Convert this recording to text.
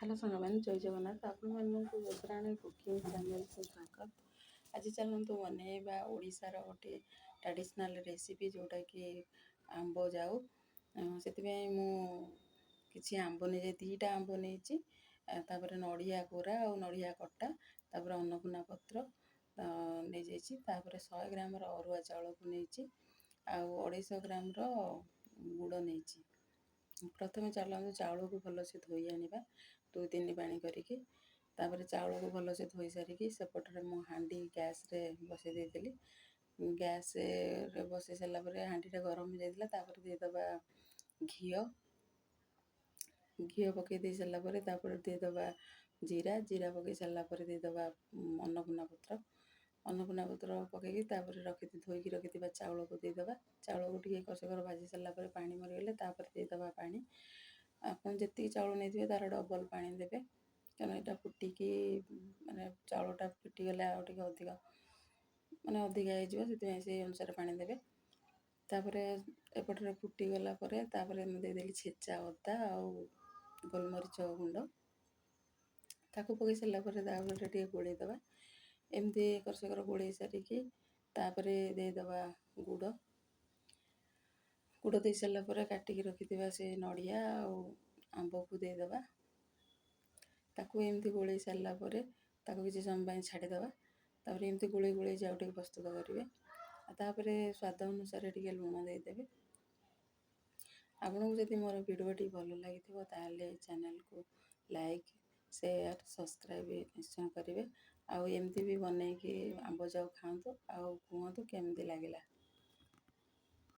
Hello ସାଙ୍ଗମାନେ, ଜୟ ଜଗନ୍ନାଥ। ଆପଣମାନଙ୍କୁ ୟଶରାଣୀ cooking ଚ୍ୟାନେଲକୁ ସ୍ୱାଗତ। ଆଜି ଚାଲନ୍ତୁ ବନେଇବା ଓଡ଼ିଶାର ଗୋଟିଏ ଟ୍ରାଡ଼ିସନାଲ୍ ରେସିପି, ଯେଉଁଟାକି ଆମ୍ବ ଜାଉ। ସେଥିପାଇଁ ମୁଁ କିଛି ଆମ୍ବ ନେଇଯାଇ 2ଟା ଆମ୍ବ ନେଇଛି। ତାପରେ ନଡ଼ିଆ କୋରା ଆଉ ନଡ଼ିଆ କଟା, ତାପରେ ଅନ୍ନପୂର୍ଣ୍ଣା ପତ୍ର ନେଇଯାଇଛି। ତାପରେ 100 ଗ୍ରାମର ଅରୁଆ ଚାଉଳକୁ ନେଇଛି ଆଉ 250 ଗ୍ରାମର ଗୁଡ଼ ନେଇଛି। ପ୍ରଥମେ ଚାଲନ୍ତୁ ଚାଉଳକୁ ଭଲସେ ଧୋଇ ଆଣିବା 2-3 ପାଣି କରିକି। ତାପରେ ଚାଉଳକୁ ଭଲସେ ଧୋଇ ସାରିକି ସେପଟରେ ମୁଁ ହାଣ୍ଡି ଗ୍ୟାସ୍ରେ ବସାଇ ଦେଇଥିଲି। ଗ୍ୟାସ୍ରେ ବସାଇ ସାରିଲା ପରେ ହାଣ୍ଡିଟା ଗରମ ହେଇଯାଇଥିଲା। ତାପରେ ଦେଇଦେବା ଘିଅ। ଘିଅ ପକାଇ ଦେଇ ସାରିଲା ପରେ ତାପରେ ଦେଇଦେବା ଜିରା। ଜିରା ପକାଇ ସାରିଲା ପରେ ଦେଇଦେବା ଅନ୍ନପୂର୍ଣ୍ଣା ପତ୍ର। ଅନ୍ନପୂର୍ଣ୍ଣା ପତ୍ର ପକାଇକି ତାପରେ ରଖି ଧୋଇକି ରଖିଥିବା ଚାଉଳକୁ ଦେଇଦେବା। ଚାଉଳକୁ ଟିକେ ଏକର ସେକର ଭାଜି ସାରିଲା ପରେ, ପାଣି ମରିଗଲେ ତାପରେ ଦେଇଦେବା ପାଣି। ଆପଣ ଯେତିକି ଚାଉଳ ନେଇଥିବେ, ତା'ର ଡବଲ୍ ପାଣି ଦେବେ, କାରଣ ଏଇଟା ଫୁଟିକି, ମାନେ ଚାଉଳଟା ଫୁଟିଗଲେ ଆଉ ଟିକେ ଅଧିକ, ମାନେ ଅଧିକା ହେଇଯିବ। ସେଥିପାଇଁ ସେଇ ଅନୁସାରେ ପାଣି ଦେବେ। ତାପରେ ଏପଟରେ ଫୁଟିଗଲା ପରେ ତାପରେ ମୁଁ ଦେଇଦେଲି ଛେଚା ଅଦା ଆଉ ଗୋଲମରିଚ ଗୁଣ୍ଡ। ତାକୁ ପକାଇ ସାରିଲା ପରେ ତାପରେ ଟିକେ ଗୋଳେଇ ଦେବା। ଏମିତି ଏକର ସେକର ଗୋଳେଇ ସାରିକି ତାପରେ ଦେଇଦେବା ଗୁଡ଼। ଗୁଡ଼ ଦେଇ ସାରିଲା ପରେ କାଟିକି ରଖିଥିବା ସେ ନଡ଼ିଆ ଆଉ ଆମ୍ବକୁ ଦେଇଦେବା। ତାକୁ ଏମିତି ଗୋଳେଇ ସାରିଲା ପରେ ତାକୁ କିଛି ସମୟ ପାଇଁ ଛାଡ଼ିଦେବା। ତାପରେ ଏମିତି ଗୋଳେଇ ଗୋଳେଇ ଯାଉ ଟିକେ ପ୍ରସ୍ତୁତ କରିବେ। ଆଉ ତାପରେ ସ୍ୱାଦ ଅନୁସାରେ ଟିକେ ଲୁଣ ଦେଇଦେବେ। ଆପଣଙ୍କୁ ଯଦି ମୋର ଭିଡ଼ିଓଟି ଭଲ ଲାଗିଥିବ, ତାହେଲେ ଚ୍ୟାନେଲକୁ ଲାଇକ୍, ସେୟାର, ସବସ୍କ୍ରାଇବ୍ ନିଶ୍ଚୟ କରିବେ। ଆଉ ଏମିତି ବି ବନେଇକି ଆମ୍ବ ଜାଉ ଖାଆନ୍ତୁ ଆଉ କୁହନ୍ତୁ କେମିତି ଲାଗିଲା।